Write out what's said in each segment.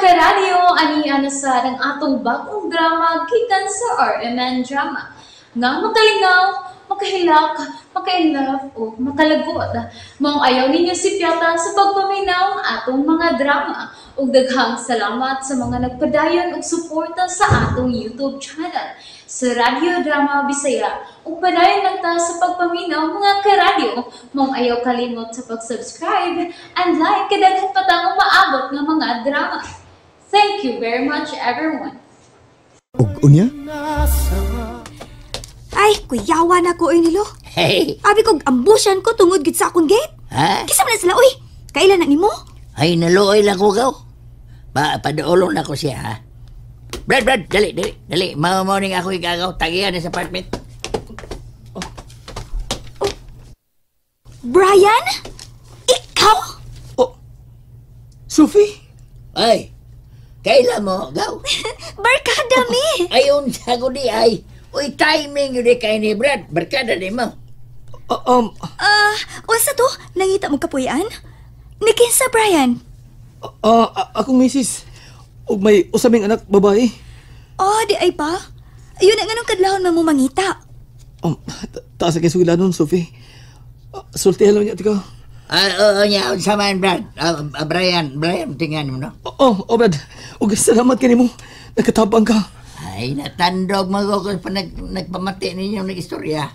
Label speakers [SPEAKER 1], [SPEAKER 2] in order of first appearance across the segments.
[SPEAKER 1] karadyo, ani na sa ang atong bagong drama gikan sa RMN Drama. Nga makalingaw, makahilak, makainlove o makalagot. Maong ayaw ninyo sipyata sa pagpaminaw atong mga drama. Ug daghang salamat sa mga nagpadayon og suporta sa atong YouTube channel sa Radyo Drama Bisaya. Ug padayon lang ta sa pagpaminaw, mga karadyo. Maong ayaw kalimot sa pag-subscribe and like kay daghan pa tang umaabot nga mga drama. Thank you very much, everyone.
[SPEAKER 2] Ug unya?
[SPEAKER 3] Ay, kuyawa na ko, oy, Nilo.
[SPEAKER 4] Hey!
[SPEAKER 3] Abi ko, ambusan ko tungod gid sa akong gate.
[SPEAKER 4] Ha?
[SPEAKER 3] Kisa man na sila, oy. Kailan na nimo?
[SPEAKER 4] Ay, naluoy lang ko gaw. Paduolong na ko siya, ha? Brad, Brad, dali, dali, dali. Mao-morning ako igagaw. Tagiyan sa apartment.
[SPEAKER 3] Oh. Brian? Ikaw?
[SPEAKER 5] Oh, Sophie?
[SPEAKER 4] Ay, kailan mo, gaw?
[SPEAKER 3] Barkada mi!
[SPEAKER 4] Ayon sa ko di ay. Uy, timing yun di kay ni Brad. Barkada ni mo.
[SPEAKER 3] Unsa to? Nangita mo kapuyan? Ni kinsa, Brian?
[SPEAKER 5] Akong misis. Ug may usaming anak babae.
[SPEAKER 3] Oh, di ay pa? Ayun ang anong kadlawon man mo mangita.
[SPEAKER 5] Taas sa kisugilanon, Sophie. Sultihan lang niya, tika.
[SPEAKER 4] Oo niya, unsa man, Brad. Brian, Brian, tingnan mo, no?
[SPEAKER 5] Oh, Brad. Ug salamat kanimo. Nakatabang ka.
[SPEAKER 4] Ay, natandog magukos pa nagpamati ninyo ng istorya.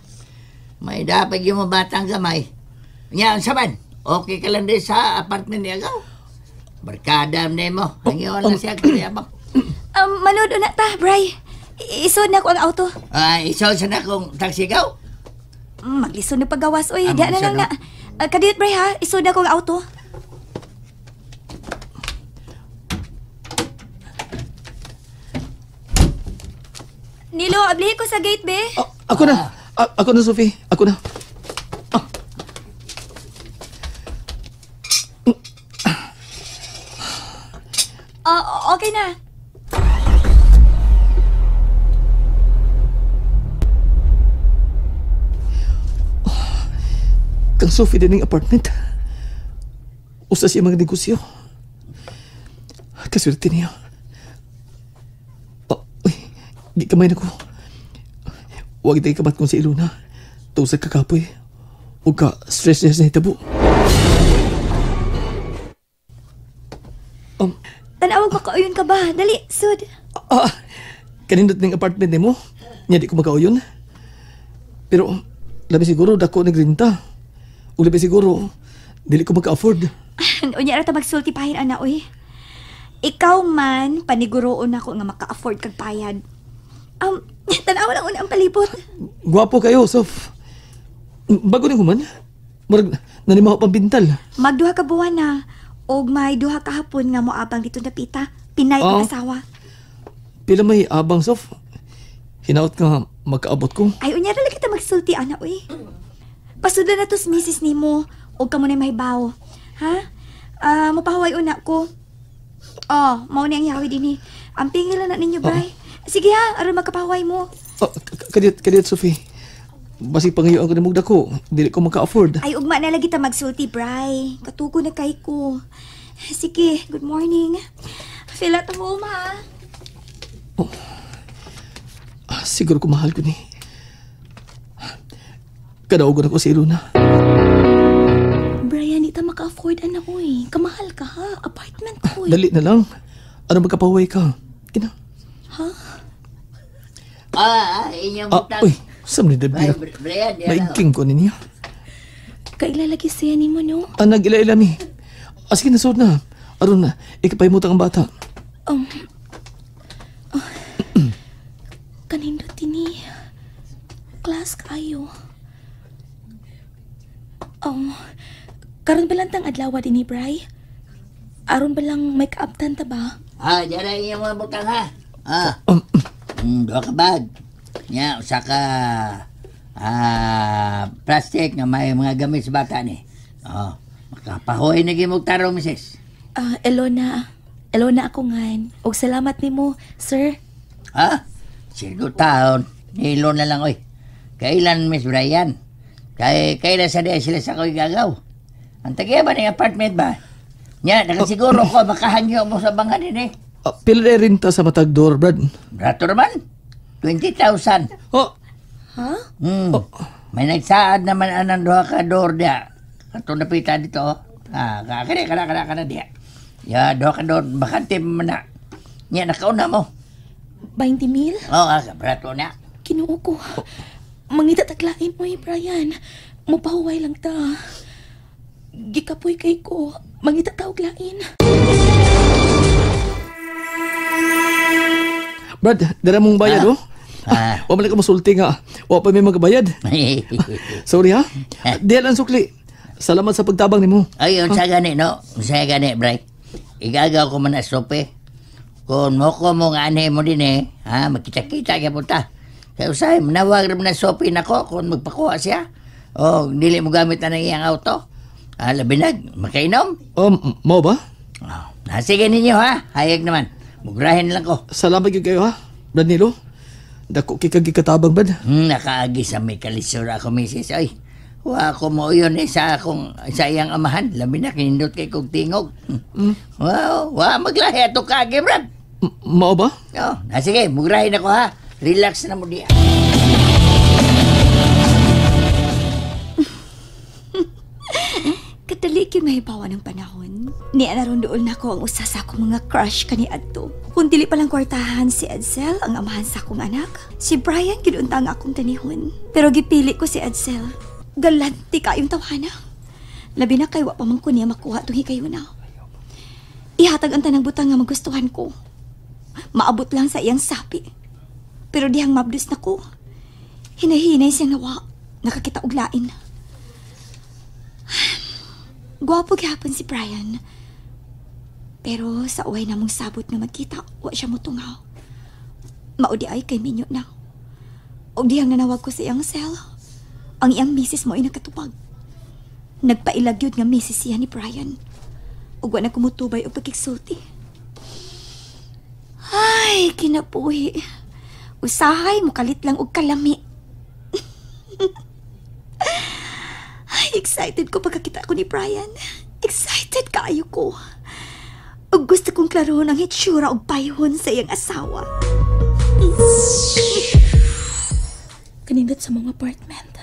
[SPEAKER 4] May dapat yung mga batang gamay. Nya, unsa man? Okay ka lang din sa apartment niya, gaw. Barkada na mo. Hangyaw lang siya, kuya mo.
[SPEAKER 3] Manood na ta, Bray. Isod na ko ang auto.
[SPEAKER 4] Isod sa na akong taxi, gaw.
[SPEAKER 3] Maglisod na paggawas, oy. Diya na
[SPEAKER 4] Maglisod
[SPEAKER 3] lang na. Kadiyot, Bray, ha? Isod na ko ang auto. Nilo, ablihin ko sa gate, be.
[SPEAKER 5] Ako na. Ako na, Sophie. Ako na.
[SPEAKER 3] Okay na.
[SPEAKER 5] Oh, kang Sophie din ng apartment. Usa siya mga negosyo. Kaswerte niya. Oh, uy, di kamay na ko. Huwag tayo kamat kung si Ilona. Tusa kakapoy. Huwag ka stress niya sa hitabo.
[SPEAKER 3] Tanawag makauyon ka ba? Dali, sud.
[SPEAKER 5] Kanindot ning apartment nimo. Nya di ko makauyon. Pero labi siguro dako nagrinta. Ug labi siguro dili ko maka-afford.
[SPEAKER 3] Unya ra ta magsulti pahin ana oy. Ikaw man paniguroon nako nga maka-afford kag bayad. Tan-awa lang una ang palibot.
[SPEAKER 5] Gwapo kayo, Sof. Bago ning human, murag nanimaho pang bintal.
[SPEAKER 3] Magduha ka buwan na og may duha ka hapon nga moabang dito napita. Pinay ang asawa.
[SPEAKER 5] Pila may abang, Sof? Hinaot nga magkaabot ko.
[SPEAKER 3] Ay, unya ra kita magsulti ana oy. Pasudlan na to sa misis nimo og kamo na mahibaw. Ha? Mopahuway una ko. Oh, mao ni ang yawi dinhi. Amping nila na ninyo, Bray. Sige ha, aron magkapahuway mo.
[SPEAKER 5] Oh, kadiyot, Sophie. Basig pangayoan ko ni mugda ko, dili ko maka-afford.
[SPEAKER 3] Ay, ugma na lagi ta magsulti, Bray. Katugo na kay ko. Sige, good morning. Feel at home, ha?
[SPEAKER 5] Oh. Siguro ko mahal ko ni. Kadaogon ako si Ilona.
[SPEAKER 6] Brian, di ta maka-afford, anak ko eh. Kamahal ka, ha? Apartment ko eh.
[SPEAKER 5] Dali na lang. Ano magkapahuway ka? Kina.
[SPEAKER 6] Ha?
[SPEAKER 4] Inyong butang.
[SPEAKER 5] Uy, saan ni Debbie?
[SPEAKER 4] Ay, Brian, yan
[SPEAKER 5] Maigking ko niya.
[SPEAKER 6] Kailalagi siya ni mo, no?
[SPEAKER 5] Nag-ila-ila mi. Sige, nasod na. Aron na, ikapahimutang ang bata.
[SPEAKER 6] Kanindot ini. Class kayo. Karon ba lang tang adlaw din ni Bray? Aron ba lang may kaabtan ta ba?
[SPEAKER 4] Diyan na inyong mga butang, ha? Duha ka bag. Nya, usa ka plastic nga may mga gamit sa bata ni. Oh, makapahoy na gyud mog tarong, misis.
[SPEAKER 6] Elona. Elona ako ngan. Og salamat nimo, sir.
[SPEAKER 4] Ha? Sirgo taon. Nilo na lang, oy. Kailan, Miss Brian? Kailan sa diya sila sa ko'y gagaw? Ang tagiya ba ng apartment ba? Nya, nakasiguro ko, makahangyo mo sa bangga din eh.
[SPEAKER 5] Pila na renta sa matag door, Brad?
[SPEAKER 4] Brato naman. 20,000.
[SPEAKER 5] Oh,
[SPEAKER 6] Ha?
[SPEAKER 4] Hmm. May nagsaad naman anang duha ka door diya. Katong napita dito. Ah, kani kana kana kana diya. Ya, duha ka door bakante man na. Nya nakauna mo.
[SPEAKER 6] 20 mil?
[SPEAKER 4] Oh, ah, brato na.
[SPEAKER 6] Kinuo ko. Mangita taglain mo eh, Brian. Mupahuway lang ta. Gikapoy kay ko. Mangita ta og lain.
[SPEAKER 5] Brad, dara mong bayad, oh.
[SPEAKER 4] Ah.
[SPEAKER 5] Wa man ka masulti nga. Wa pa may magabayad. Sorry ha. Diyan ang sukli. Salamat sa pagtabang nimo.
[SPEAKER 4] Ay, unsa gani no? Unsa gani, Bray? Igagaw ko man na sope. Kung mo ko mo nga anhe mo din eh, ha, magkita-kita kaya punta. Kaya usahay, manawag rin na sope nako kung magpakuha siya. O, dili mo gamit na ng iyang auto. Ah, labi nag, makainom.
[SPEAKER 5] Oh, mao ba?
[SPEAKER 4] Oh, sige ninyo ha, hayag naman. Mugrahin lang ko.
[SPEAKER 5] Salamat gyud kayo ha, Brad Nilo. Dako kay kag gikatabang, Brad.
[SPEAKER 4] Nakaagi sa may kalisod ako, misis. Ay, wa ako mo yun eh sa akong, sa iyang amahan. Labi na, kinindot kay kong tingog. Wow, wa, maglahi ato kaagi, Brad.
[SPEAKER 5] Mao ba?
[SPEAKER 4] Oh, na sige, mugrahin ako ha. Relax na mo diya.
[SPEAKER 3] Kadali kay mahibawa ng panahon. Niya naron dool na ko ang usa sa akong mga crush kani adto. Kung dili palang kwartahan si Edsel ang amahan sa akong anak, si Brian gid unta ang akong tanihon. Pero gipili ko si Edsel. Galante kayong tawhana. Labi na kay wa pa man ko niya makuha tong hikayuna. Ihatag ang tanang butang nga magustuhan ko. Maabot lang sa iyang sapi. Pero dihang mabdus na ko. Hinahinay siyang nawa. Nakakita og lain. Gwapo gihapon si Brian. Pero sa uway namong sabot nga magkita, wa siya motungaw. Maudi ay kay minyo na. Og dihang nanawag ko sa iyang cell. Ang iyang misis mo ay nakatupag. Nagpailag yun nga misis siya ni Brian. Ug wa na kumutubay og pagkiksulti. Ay, kinabuhi. Usahay, mukalit lang og kalami. Ay, excited ko pagkakita ko ni Brian. Excited kaayo ko. Ug gusto kong klarohon ang hitsura og payhon sa iyang asawa.
[SPEAKER 6] Kanindot sa mong apartment.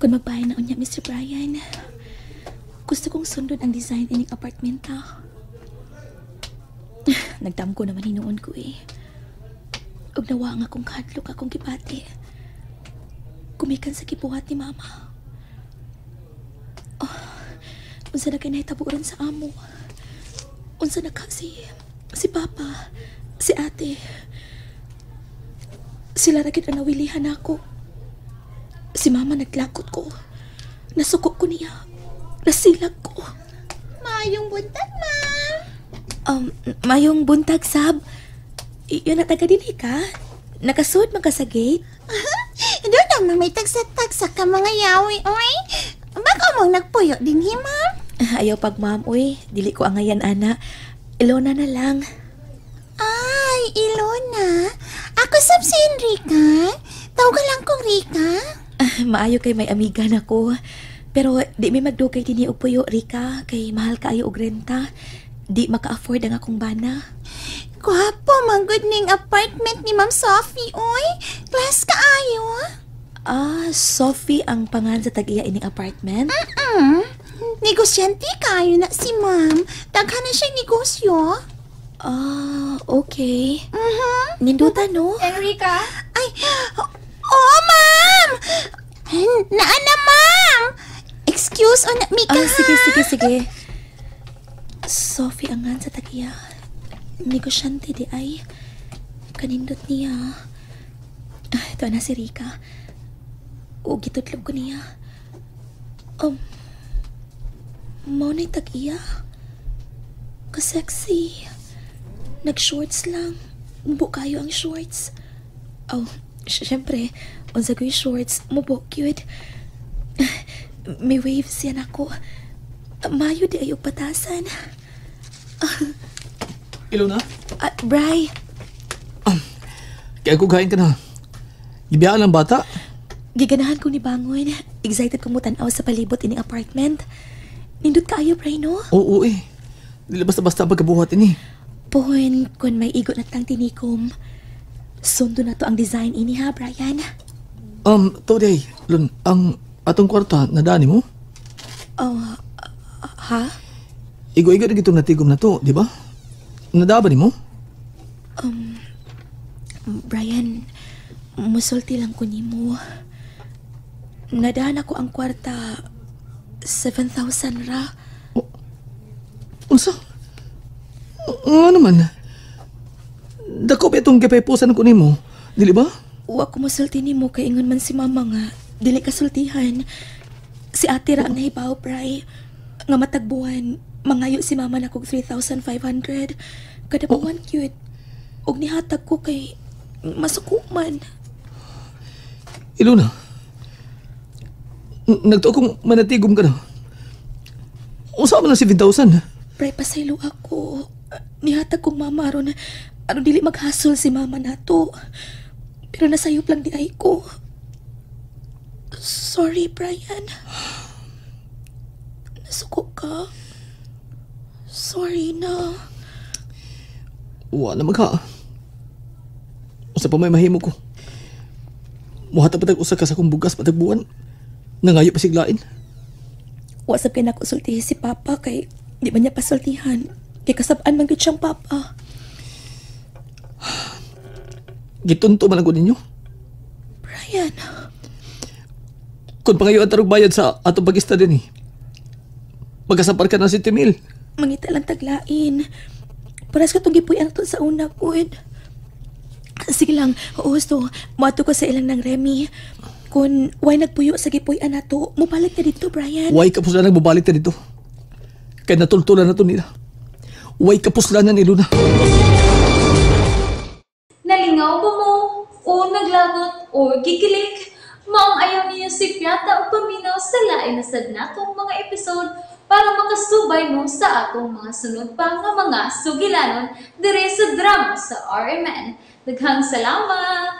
[SPEAKER 6] Kung magbahay na unya, Mr. Brian. Gusto kong sundon ang design ining apartmenta. Nagdam ko naman hinuon ko eh. Ug nawa nga akong kahadlok akong gibati. Gumikan sa gibuhat ni Mama. Oh, unsa na kay nahitabo ron sa amo? Unsa na ka si Papa, si Ate. Sila ra gid ang nawilihan ako. Si Mama naglakot ko. Nasuko ko niya. Nasilag ko.
[SPEAKER 7] Mayong buntag, ma'am.
[SPEAKER 6] Mayong buntag, Sab. Yun na taga dinhi ka? Nakasud man ka sa gate?
[SPEAKER 7] Doon naman may tagsa-tagsa ka mga yawi, oy. Baka mong nagpuyo dinhi, ma'am.
[SPEAKER 6] Ayaw pag ma'am, oy. Dili ko angayan, ana. Ilona na lang.
[SPEAKER 7] Ay, Ilona. Ako sab si Enrica. Tawagan lang kong Rika.
[SPEAKER 6] Maayo kay may amiga na ko. Pero di may magdugay dinhi og puyo, Rika. Kay mahal kaayo og renta. Di maka-afford ang akong bana.
[SPEAKER 7] Gwapo, manggod ning apartment ni Ma'am Sophie, oy. Class kaayo.
[SPEAKER 6] Ah, Sophie ang pangalan sa tag-iya ining apartment?
[SPEAKER 7] Negosyante kaayo na si Ma'am. Daghan na siyang negosyo.
[SPEAKER 6] Ah, okay. Ninduta, no?
[SPEAKER 3] Enrica?
[SPEAKER 7] Ay, oh, ma'am! Naa na, ma'am! Excuse, on Mika.
[SPEAKER 6] Ah, sige, sige, sige. Sophie ang nga sa tag-iya. Negosyante di ay. Kanindot niya. Ah, ito na si Rika. O, gitudlog ko niya. Mao na'y tag-iya. Ka-sexy. Nag-shorts lang. Mubo kayo ang shorts. Oh, syempre, unsa ko'y shorts, mubo cute. May waves yan ako. Mayo di ay og patasan.
[SPEAKER 5] Ilona?
[SPEAKER 6] Bray.
[SPEAKER 5] Kaya ko kain ka na. Gibiyaan ang bata.
[SPEAKER 6] Giganahan ko ni Bangon. Excited ko mo tan-aw sa palibot ining apartment. Nindot kaayo, Bray, no?
[SPEAKER 5] Oo eh. Dili basta-basta ang pagkabuhat ini.
[SPEAKER 6] Pohon, kung may igo na tang tinikom. Sundo na to ang design ini ha, Brian.
[SPEAKER 5] To day, Lun, ang atong kwarta nadani mo?
[SPEAKER 6] Oh, ha?
[SPEAKER 5] Igo-igo na gitong natigom na to, di ba? Nadaba ni mo?
[SPEAKER 6] Brian, musulti lang ko nimo. Nadaan ako ang kwarta 7,000 ra.
[SPEAKER 5] Unsa? Nga naman. Dako pa itong gipaypusan ko nimo, dili ba?
[SPEAKER 6] Wa ko musulti nimo kay ingon man si mama nga dili ka sultihan. Si ate ra ang nahibaw, Bri. Nga matagbuan, mangayo si mama na kog 3,500. Kada buwan cute. Og nihatag ko kay masuko man.
[SPEAKER 5] Iluna, nagtuo kong manatigom ka na. Unsa man ang 7,000?
[SPEAKER 6] Bri, pasaylo ako. Nihatag kong mama aron aron dili maghasol si mama nato. Pero nasayop lang di ay ko. Sorry, Brian. Nasuko ka. Sorry na.
[SPEAKER 5] Wa na magha. Unsa pa may mahimo ko. Muhatag patag usa ka sa akong bugas patagbuan. Nangayo pa siglain.
[SPEAKER 6] Wa sab kay nako sultihi si Papa kay di man niya pasultihan. Kay kasab-an man gyud siyang papa.
[SPEAKER 5] Gitunto man ako ninyo.
[SPEAKER 6] Brian,
[SPEAKER 5] Kung pangayoan tarog bayad sa atong pag-ista din eh. Magkasapar ka na si Timil.
[SPEAKER 6] Mangita lang taglain. Paras ka itong gipuy-an to sa una, kun. Sige lang, husto, moadto ko sa ilang ng Remy. Kung way nagpuyo sa gipuy-an nato, mubalik na dito, Brian.
[SPEAKER 5] Way kapuslan bubalik ta dito. Kaya natultulan na to nila. Way kapuslanan ni Luna.
[SPEAKER 1] Nalingaw ba mo? O naglagot o gikilig? Maong ayaw niyo si Piata o paminaw sa lain na sad natong mga episode para makasubay mo sa atong mga sunod pa nga mga sugilanon dire sa drama sa RMN. Daghang salamat!